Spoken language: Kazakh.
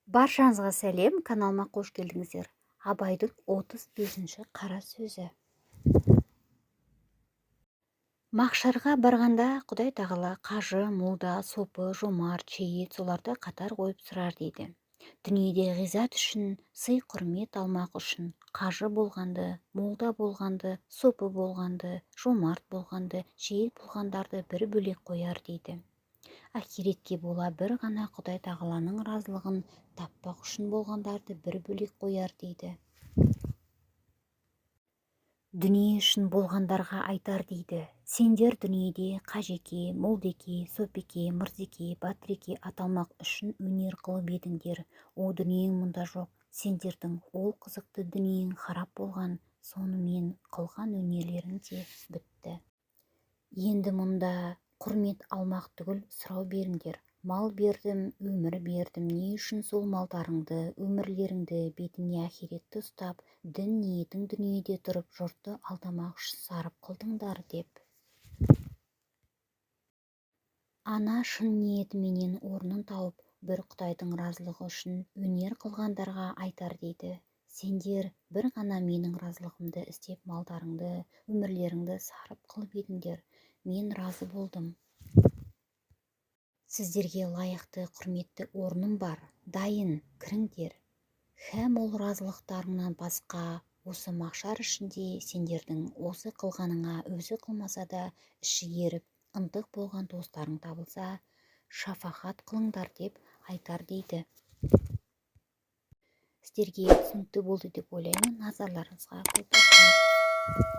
Баршаңызға сәлем! Каналыма қош келдіңіздер! Абайдың 35-ші қара сөзі. Мақшарға барғанда Құдай тағала қажы, молда, сопы, жомарт, шейіт, соларды қатар қойып сұрар дейді. Дүниеде ғизат үшін, сый-құрмет алмақ үшін қажы болғанды, молда болғанды, сопы болғанды, жомарт болғанды, шейіт болғандарды бір бөлек қояр дейді. Ақиретке бола бір ғана Құдай тағаланың разылығын таппақ үшін болғандарды бір бөлек қояр дейді. Дүние үшін болғандарға айтар дейді: сендер дүниеде қажеке, молдеке, сопеке, мырзеке, батыреке аталмақ үшін өнер қылып едіңдер. О дүниең мұнда жоқ, сендердің ол қызықты дүниең харап болған, сонымен қылған өнерлерің де бітті. Енді мұнда құрмет алмақ түгіл, сұрау беріңдер: мал бердім, өмір бердім, не үшін сол малдарыңды, өмірлеріңді, бетіңе ақиретті ұстап, дін ниетің дүниеде тұрып жұртты алдамақ үшін сарып қылдыңдар деп. Ана шын ниетіменен орнын тауып, бір Құдайдың разылығы үшін өнер қылғандарға айтар дейді: сендер бір ғана менің разылығымды іздеп малдарыңды, өмірлеріңді сарып қылып едіңдер, мен разы болдым. Сіздерге лайықты құрметті орным бар, дайын, кіріңдер. Һәм ол разылықтарыңнан басқа осы мақшар ішінде сендердің осы қылғаныңа өзі қылмаса да іші еріп ынтық болған достарың табылса, шафағат қылыңдар деп айтар дейді. Сіздерге түсінікті болды деп ойлаймын. Назарларыңызға көп рахмет!